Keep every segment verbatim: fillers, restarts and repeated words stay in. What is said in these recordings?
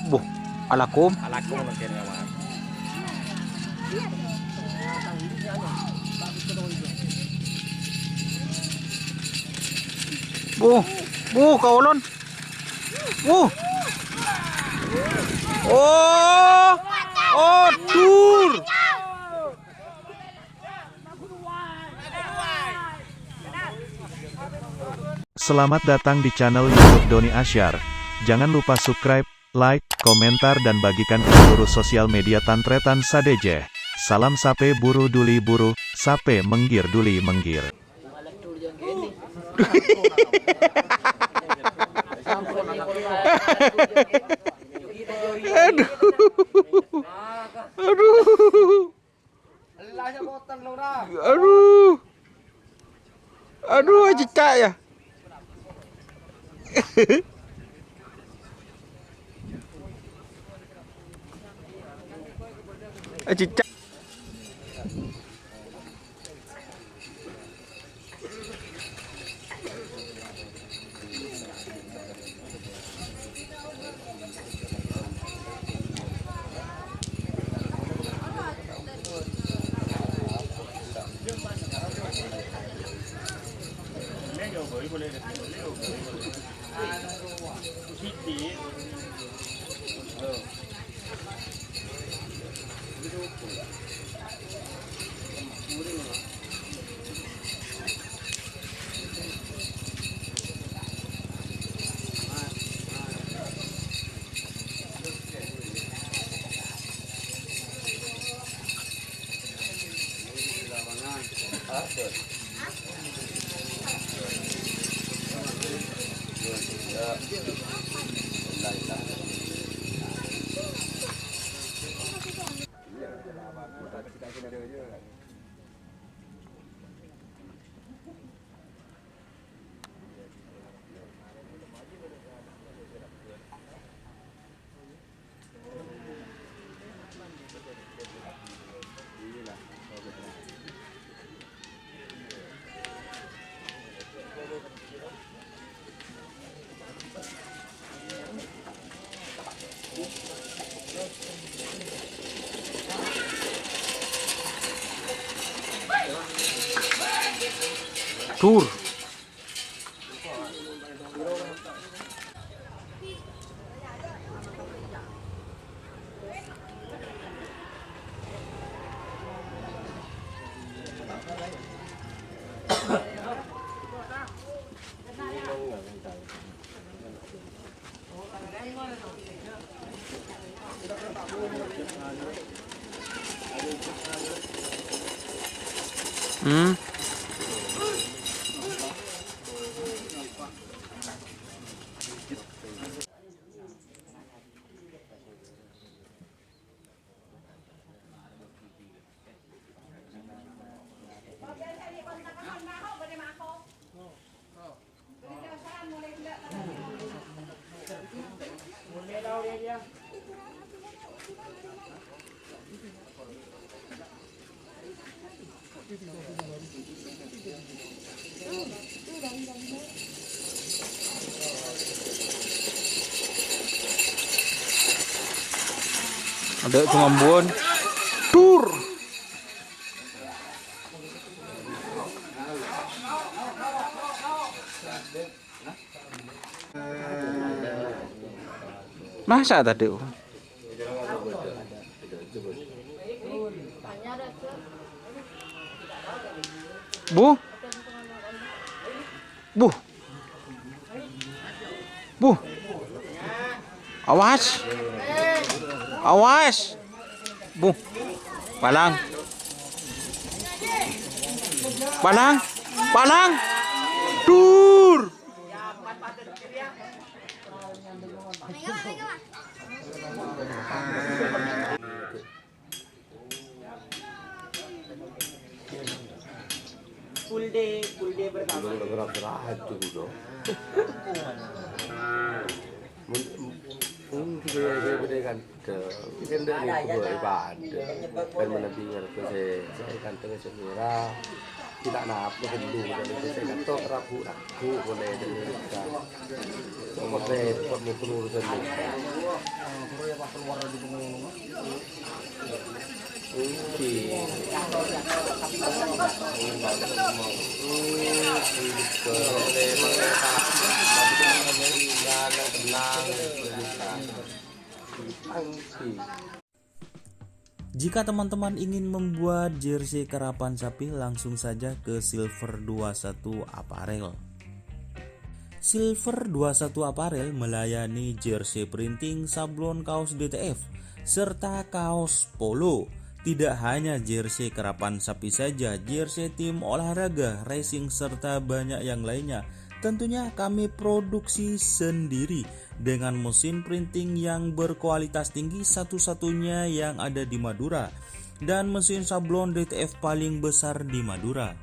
Buh, alakum. Alakum mungkin ya, Mas. Buh, buh, kaulon. Buh. Oh. Oh, dur. Selamat datang di channel YouTube Doni Asyar. Jangan lupa subscribe, like, komentar, dan bagikan ke seluruh sosial media tan-tarètan sadhâjâ. Salam sapè buru duli buru, sapè mèngghir duli mèngghir. Aduh. Aduh. Aduh. Aduh, cicak ya. Cicak. Dur. Hmm. Adâ' sè ngambun. Dur. Masa tadi? Bu? Bu? Bu? Awas. Awas. Bu. Palang. Palang. Palang. Dur. Full day, full day pertama. Belum gerak-gerak aja dulu. Mun, mun, mun, dia, dia, dia kan. Kèng dâ' nèko bhâi padâ. Kan manabi ngartè sè, sè ganteng sè mèra. Tidak napa gendung, jadi saya ngetok rabu-rabu boleh jadi. Nomor repot mau keluar dari. Oke. Oke. Jika teman-teman ingin membuat jersey karapan sapi, langsung saja ke Silver dua satu Apparel. Silver dua satu Apparel melayani jersey printing, sablon, kaos D T F, serta kaos polo. Tidak hanya jersey karapan sapi saja, jersey tim olahraga, racing, serta banyak yang lainnya. Tentunya kami produksi sendiri dengan mesin printing yang berkualitas tinggi, satu-satunya yang ada di Madura, dan mesin sablon D T F paling besar di Madura.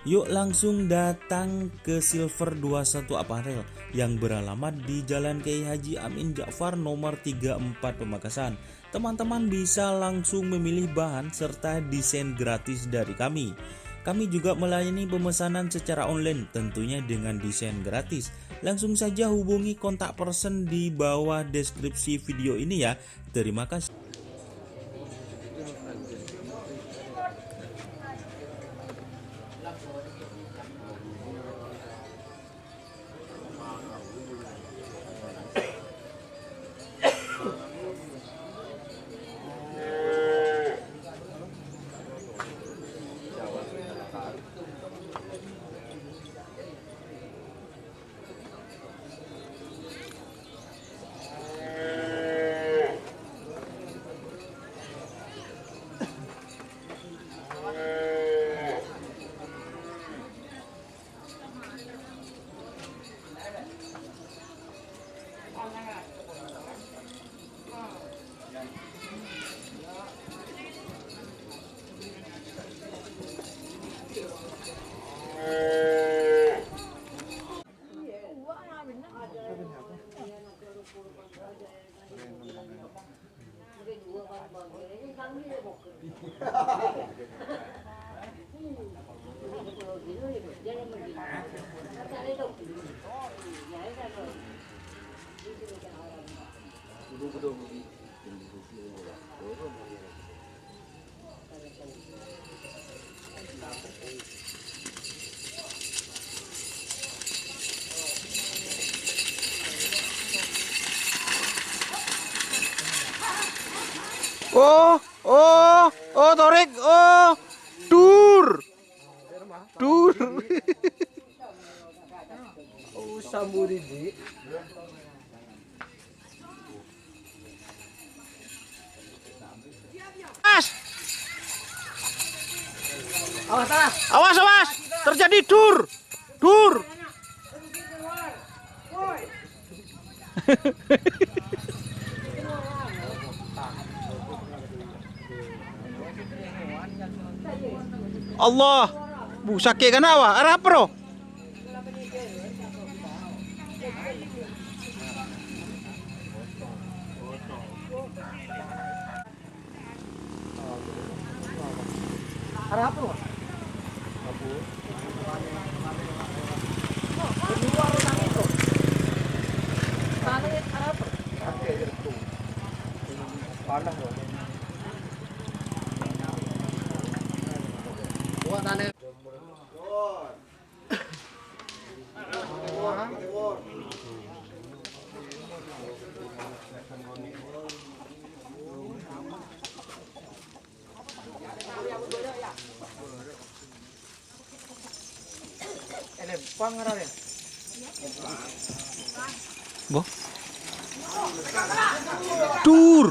Yuk langsung datang ke Silver dua satu Apparel yang beralamat di Jalan Kiai Haji Amin Ja'far nomor tiga empat Pamekasan. Teman-teman bisa langsung memilih bahan serta desain gratis dari kami. Kami juga melayani pemesanan secara online, tentunya dengan desain gratis. Langsung saja hubungi kontak person di bawah deskripsi video ini ya. Terima kasih. Oh, oh, oh, Torik, oh, dur, dur. Oh, samburi, Dik. Awas! Awas, awas! Terjadi dur! Dur! Allah! Bu, sakè' kana', wa? Arapa, ro? Boh. Dur.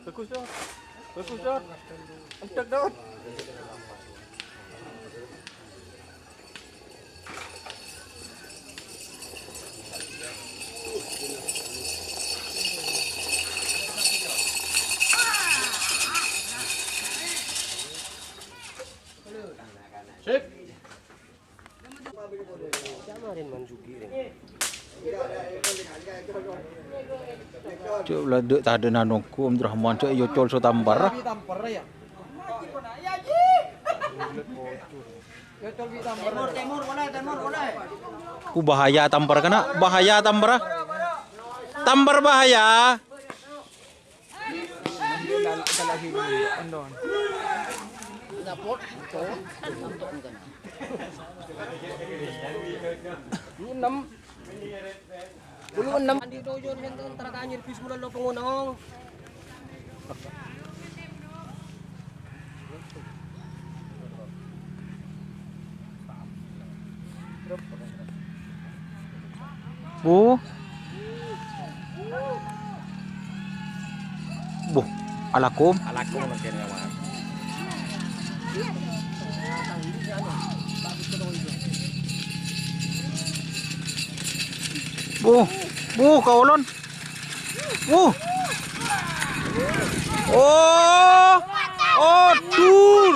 Bagus, Dot. Bagus, Dot. Encak, Dot. Cè' la dâ' tadâna nongko Abdurrahman, cè' èyocol so tampar. Ku bahaya tampar kana, bahaya tampar. Tampar bahaya. Puluh enam. Puluh enam. Andi' tojon, sènten, tara tanyèr bis mula lo pangonong. Bu. Buh, alako. Alako mungkin ya, Mas. Buh, buh, kaulon. Buh. Oh. Oh, dur.